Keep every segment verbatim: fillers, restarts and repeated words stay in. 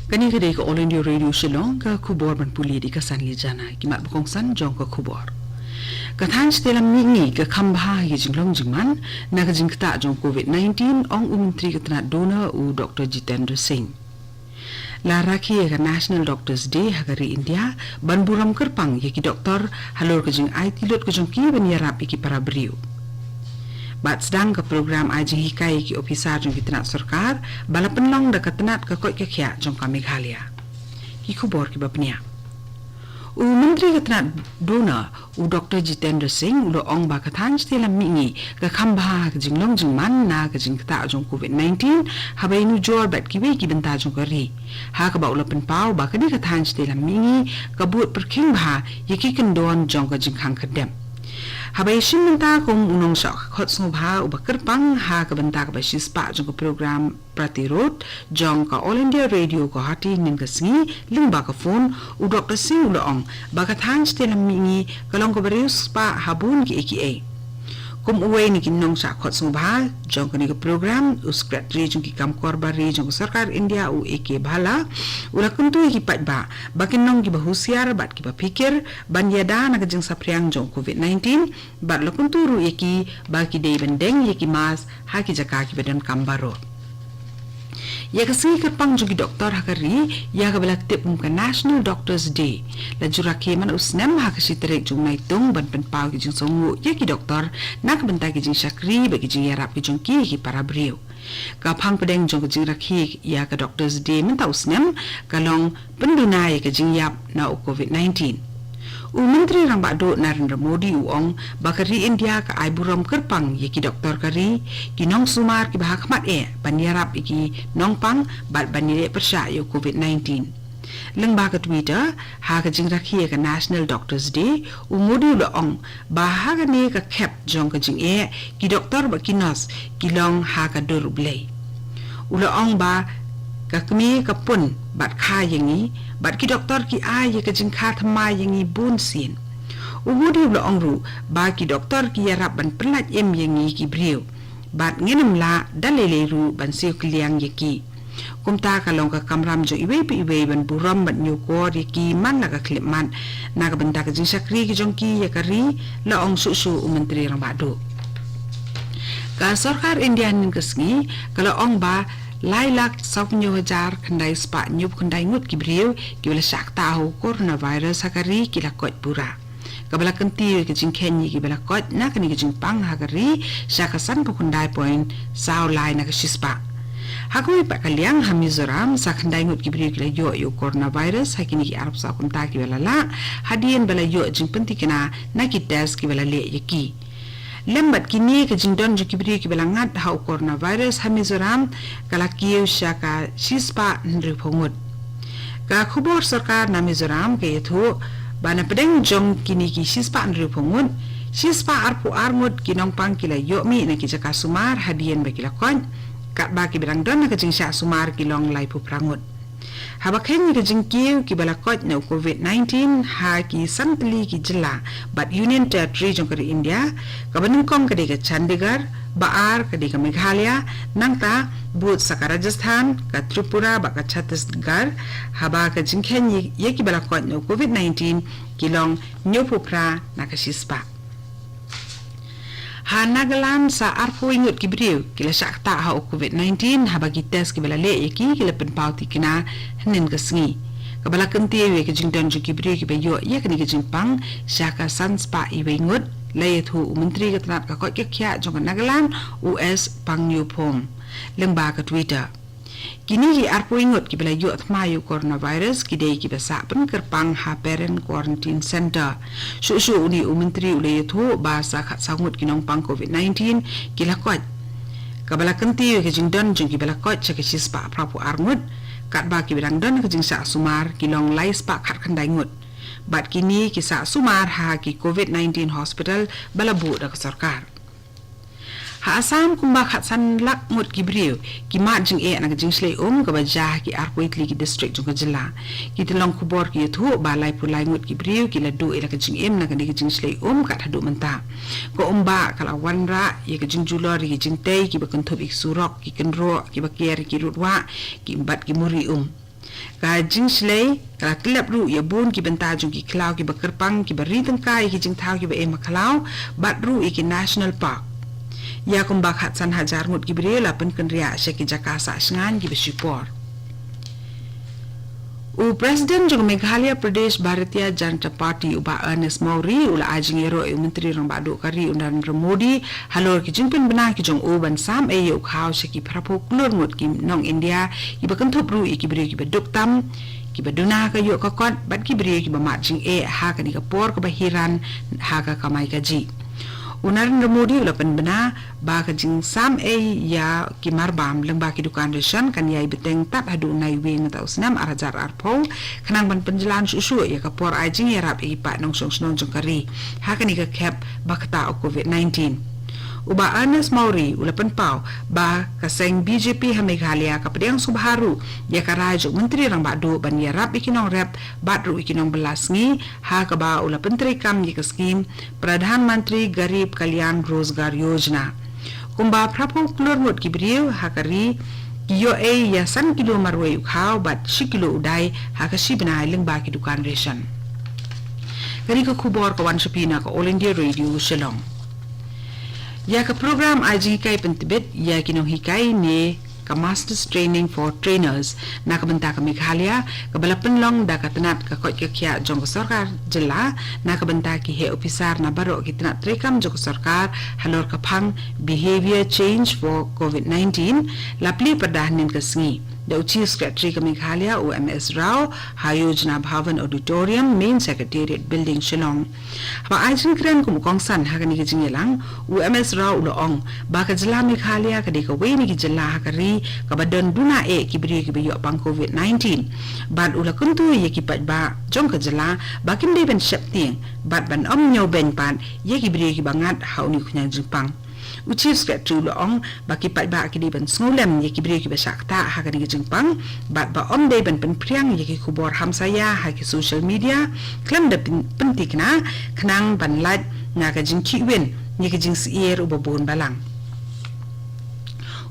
Kane ka dei ka All India Radio Shillong, ka khubor ban pule da ka Sanli Jana, ki mat ba kongsan jong ka khubor. Ka thaiñ shatei lam mihngi ka kham bha ha ki jinglong jingman, na ka jingktah jong covid nineteen, ong u Myntri ka tnat DoNER u Doktor Jitendra Singh. La rakhe ïa ka National Doctors Day ha ka ri India, ban burom kyrpang ïa ki doktor, halor ka jingaiti lut ka jong ki ban ïarap ïa ki para briew. Bad sdang ka program ai jinghikai ïa ki ophisar jong ki tnat sorkar, ba la pynlong da ka tnat ka koit ka khiah jong ka Meghalaya. Ki khubor kiba bniah. U Myntri ka tnat DoNER, u Doktor Jitendra Singh, u la ong ba ka thaiñ shatei lam mihngi, ka kham bha ha ka jinglong jingman na ka jingktah jong covid nineteen, haba ïanujor bad kiwei ki bynta jong ka ri. Ha kaba u la pynpaw ba kane ka thaiñ shatei lam mihngi, ka bud pyrkhing bha, ïa ki kyndon jong ka jingkhang khyrdep. Haba ïashim bynta kum u nongshah khot sngewbha uba kyrpang, ha ka bynta kaba shispah jong ka program Pratirodh, jong ka All India Radio Guwahati hynnin ka sngi, lyngba ka phone, u Doktor Singh u la ong, ba ka thaiñ shatei lam mihngi, ka long kaba riewspah ha bun kiei kiei. Kum uwei na ki nongshah khot sngewbha, jong kane ka program, u Secretary jong ki kam kor bar ri jong ka sorkar India u A K Bhalla, u la kyntu ïa ki paidbah, ba kin long kiba husiar bad kiba phikir, ban ïada na ka jingsaphriang jong covid nineteen, bad la kyntu ruh ïa ki, ba ki dei ban deng ïa ki mask, ha ki jaka kiba donkam baroh. Ïa ka sngi kyrpang jong ki doktor ha ka ri, ïa kaba la tip kum ka National Doctors Day, la ju rakhe man u snem ha ka shi tarik jong u Naitung ban pynpaw ki jingsngewnguh ïa ki doktor, na ka bynta ki jingshakri bad ki jingïarap ki jong ki ïa ki para briew. Ka phang pdeng jong ka jingrakhe ïa ka Doctors Day mynta u snem, ka long pynduna ïa ka jingïap na u covid nineteen. U Myntri Rangbah Duh Narendra Modi u ong, ba ka ri India ka ai burom kyrpang ïa ki doktor ka ri, ki nongsumar kiba ha khmat eh, ban ïarap ïa ki nongpang, bad ban ïaleh pyrshah ïa u covid nineteen. Lyngba ka Twitter, ha ka jingrakhe ïa ka National Doctors Day, u Modi u la ong, ba ha kane ka khep jong ka jingeh, ki doktor bad ki nurse, ki long ha ka dur u Blei. U la ong ba, ka kmie ka pun, bad kha ïa ngi, bad ki doktor ki ai ïa ka jingkha thymmai ïa ngi bun sien. U Modi u la ong ruh, ba ki doktor ki ïarap ban pynlait im ïa ngi ki briew. Bad ngin ym lah, da lei lei ruh ban siew kylliang ïa ki. Kumta ka long ka kamram jong iwei pa iwei ban burom bad ñiewkor ïa ki man la ka khyllipmat. Na ka bynta ka jingshakri ki jong ki ïa ka ri, la ong shuh shuh u Myntri Rangbah Duh. Ka sorkar India hynnin ka sngi, ka la ong ba, lai lak sawphew hynñiew hajar khyndai spah hynñiewphew khyndai ngut ki briew, kiba la shah ktah ha u coronavirus ha ka ri ki la koit pura. Kaba la kyntiew ïa ka jingkheiñ ïa kiba la koit na kane ka jingpang ha ka ri, sha ka sanphew khyndai point saw lai na ka shispah. Ha kawei pat ka liang ha Mizoram, sa khyndai ngut ki briew ki la ïoh ïa u coronavirus, ha kine ki arphew saw kynta kiba la lah, hadien ba la ïoh jingpyntikna, na ki test kiba la leh ïa ki. Lem bad kine ka jingdon jong ki briew kiba la ngat ha u coronavirus ha Mizoram, ka la kiew sha ka shispah hynriewphew ngut. Ka khubor sorkar na Mizoram ka ïathuh, ba na pdeng jong kine ki shispah hynriewphew ngut, shispah arphew ar ngut ki nongpang ki la ïoh mih na ki jaka sumar hadien ba ki la koit, katba kiba dang don ha ka jingshah sumar ki long laiphew phra ngut. Haba kheiñ ïa ka jingkiew kiba la koit na u covid nineteen ha ki san tylli ki jylla bad Union Territory jong ka ri India, kaba nyngkong ka dei ka Chandigarh, ba ar ka dei ka Meghalaya, nangta bud sa ka Rajasthan, ka Tripura bad ka Chhattisgarh, haba ka jingkheiñ ïa, ïa kiba la koit na u covid nineteen ki long hynñiewphew phra na ka shispah. Ha Nagaland sa arphew ngut ki briew, ki la shah ktah ha u covid nineteen, haba ki test kiba la leh ïa ki, ki la pynpaw thikna hynnin ka sngi. Kaba la kyntiew ïa ka jingdon jong ki briew kiba ïoh ïa kane ka jingpang, sha ka san spah iwei ngut, la ïathuh u Myntri ka tnat ka koit ka khiah jong ka Nagaland, u S Pangniuphom. Lyngba ka Twitter. Kine ki arphew ngut kiba la ïoh thma ïa u coronavirus, ki dei kiba sah pynkyrpang ha parent quarantine center. Shuh shuh une u Myntri u la ïathuh, ba sa khatsaw ngut ki nongpang covid nineteen, ki la koit. Kaba la kyntiew ïa ka jingdon jong kiba la koit sha ka shispah phraphew ar ngut, katba kiba dang don ha ka jingshah sumar, ki long laispah khatkhyndai ngut. Bad kine ki shah sumar ha ki covid nineteen hospital, ba la buh da ka sorkar. Ha Assam kumba khatsan lak ngut ki briew, ki mad jingeh na ka jingshlei um kaba jia ha ki arphew tylli ki district jong ka jylla. Ki tyllong khubor ki ïathuh ba laiphew lai ngut ki briew ki la duh ïa la ka jingim na kane ka jingshlei um kat haduh mynta. Ka umbah ka la wanrah ïa ka jingjulor ïa ki jingtei kiba kynthup ïa ki surok, ki kynroh, kiba ker ïa ki rud wah, ki bad ki muri um. Ka jingshlei ka la tyllep ruh ïa bun ki bynta jong ki khlaw kiba kyrpang, kiba ri tyngka ïa ki jingthaw kiba im ha khlaw, bad ruh ïa ki national park. Ïa kumba khatsan hajar ngut ki briew la pynkynriah sha ki jaka sah shngaiñ kiba shipor. U President jong Meghalaya Pradesh Bharatiya Janata Party, u Bah Ernest Mawrie, u la ai jingïaroh ïa u Myntri Rangbah Duh ka ri, u Narendra Modi, halor ki jingpynbna ki jong u ban sam ei ïa u khaw sha ki phra phew klur ngut ki nong India, kiba kynthup ruh ïa ki briew kiba duk tam, kiba duna ha ka ïoh ka kot, bad ki briew kiba mad jingeh ha kane ka por kaba hiran ha ka kamai kajih. U Narendra Modi u la pynbna ba ka jingsam ei ïa ki marbam lyngba ki dukan ration kan ïai bteng tad haduh u Naiwieng mynta u snem ar hajar arphew, khnang ban pynjlan shuh shuh ïa ka por ai jingïarap ïa ki paid nongshong shnong jong ka ri ha kane ka khep ba ktah u Covid nineteen. U Bah Ernest Mawrie u la pynpaw ba ka seng B J P ha Meghalaya ka pdiang sngewbha ruh ïa ka rai jong u Myntri Rangbah Duh ban ïarap ïa ki nongrep bad ruh ïa ki nongbylla sngi, ha kaba u la pyntreikam ïa ka skim Pradhan Mantri Garib Kalyan Rozgar Yojana. Kumba phra phew klur ngut ki briew ha ka ri ki ïoh ei ïa san kilo marwei u khaw bad shi kilo u dai ha ka shi bnai lyngba ki dukan ration. Kane ka khubor ka wan sha phi na ka All India Radio Shillong. Ïa ka program ai jinghikai pyntbit ïa ki nonghikai ne ka Masters Training for Trainers na ka bynta ka Meghalaya, kaba la pynlong da ka tnat ka koit ka khiah jong ka sorkar jylla, na ka bynta ki heh ophisar na baroh ki tnat treikam jong ka sorkar halor ka phang Behaviour Change for Covid nineteen, la plie pyrda hynnin ka sngi da u Chief Secretary ka Meghalaya, u M S Rao, ha Yojana Bhavan Auditorium, Main Secretariat Building, Shillong. Haba ai jingkren kum u kongsan ha kane ka jingïalang, u M S Rao u la ong ba ka jylla Meghalaya ka dei kawei na ki jylla ha ka ri kaba don duna eh ki briew kiba ïoh pang Covid nineteen. Bad u la kyntu ïa ki paidbah jong ka jylla ba kim dei ban sheptieng bad ban ym ñiewbeiñ pat ïa ki briew kiba ngat ha une u khñiang jingpang. U Chief Secretary u la ong ba ki paidbah ki dei ban sngewlem ïa ki briew kiba shah ktah ha kane ka jingpang, bad ba ym dei ban pynphriang ïa ki khubor hamsaïa ha ki social media, khlem da pyn-, pynthikna, khnang ban lait na ka jingkhihwin ïa ka jingsyier uba bun balang.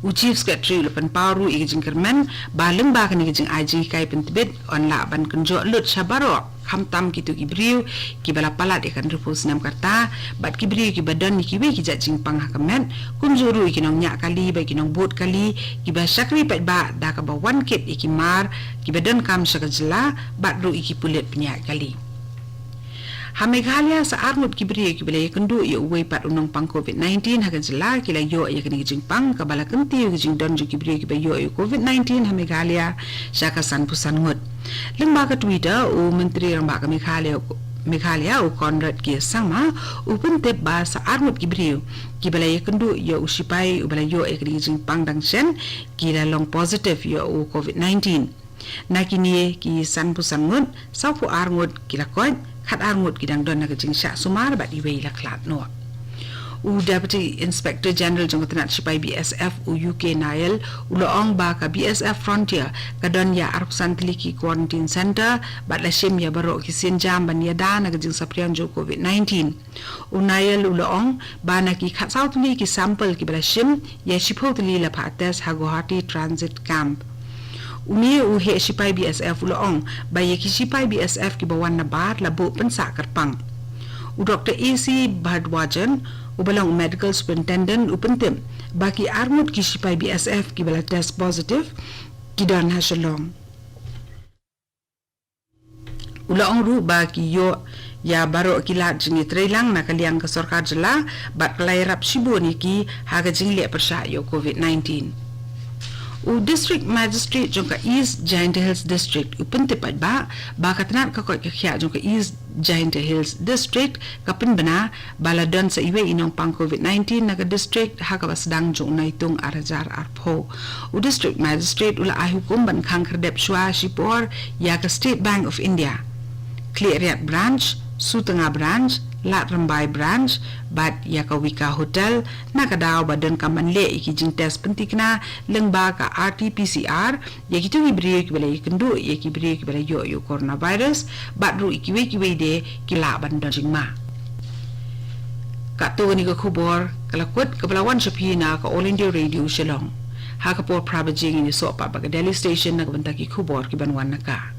U Chief Secretary u la pynpaw ruh ïa ka jingkyrmen ba lyngba kane ka jingai jinghikai pyntbit yn lah ban kynjoh lut sha baroh, khamtam kito ki briew kiba la palat ïa ka hynriewphew snem ka rta, bad ki briew kiba don ïa kiwei ki jait jingpang ha ka met, kumjuh ruh ïa ki nongñiah kali bad ki nongbud kali, kiba shakri paidbah da kaba wan kit ïa ki mar kiba donkam sha ka jylla, bad ruh ïa ki pulit pynïaid kali. Ha Meghalaya, sa ar ngut ki briew kiba la ïakynduh ïa uwei pat u nongpang Covid nineteen ha ka jylla ki la ïoh ïa kane ka jingpang, kaba la kyntiew ïa ka jingdon jong ki briew kiba ïoh ïa u Covid nineteen ha Meghalaya sha ka sanphew san ngut. Lyngba ka Twitter, u Myntri Rangbah ka Meghalaya, Meghalaya, u Conrad K Sangma, u pyntip ba sa ar ngut ki briew kiba la ïakynduh ïa u shipai uba la ïoh ïa kane ka jingpang dang shen, ki la long positive ïa u Covid nineteen. Na kine ki sanphew san ngut, sawphew ar ngut ki la koit, khat ar ngut ki dang don ha ka jingshah sumar bad iwei la khlad noh. U Deputy Inspector General jong ka tnat shipai B S F, u U K Nayal, u la ong ba ka B S F Frontier ka don ïa arphew san tylli ki quarantine center, bad la shim ïa baroh ki sienjam ban ïada na ka jingsaphriang jong u Covid nineteen. U Nayal u la ong ba na ki khatsaw tylli ki sample kiba la shim, ïa shiphew tylli la phah test ha Guwahati Transit Camp. Une u heh shipai B S F u la ong ba ïa ki shipai B S F kiba wan nabar la buh pynsah kyrpang. U Doktor A C Bhardwajan, uba long u Medical Superintendent, u pyntip ba ki ar ngut ki shipai B S F kiba la test positive ki don ha Shillong. U la ong ruh ba ki ïoh ïa baroh ki lad jingïatreilang na ka liang ka sorkar jylla, bad ka la ïarap shibun ïa ki ha ka jingleh pyrshah ïa u Covid nineteen. U District Magistrate jong ka East Jaintia Hills District u pyntip paidbah ba ka tnat ka koit ka khiah jong ka East Jaintia Hills District ka pynbna ba la don sa iwei i nongpang Covid nineteen na ka district ha kaba sdang jong u Naitung ar hajar arphew. U District Magistrate u la ai hukum ban khang khyrdep shuwa shipor ïa ka State Bank of India, Khliehriat Branch, Sutnga Branch, Ladrymbai Branch, bad ïa ka Wika Hotel, na ka daw ba donkam ban leh ïa ki jingtest pynthikna lyngba ka R T P C R, ïa kito ki briew kiba la ïakynduh ïa ki briew kiba la ïoh ïa u coronavirus, bad ruh ïa kiwei kiwei de ki lah ban don jingma. Katto kane ka khubor ka la kut kaba la wan sha phi na ka All India Radio Shillong. Ha ka por phra baje ngin ïasoh pat bad ka Delhi Station na ka bynta ki khubor ki ban wan na ka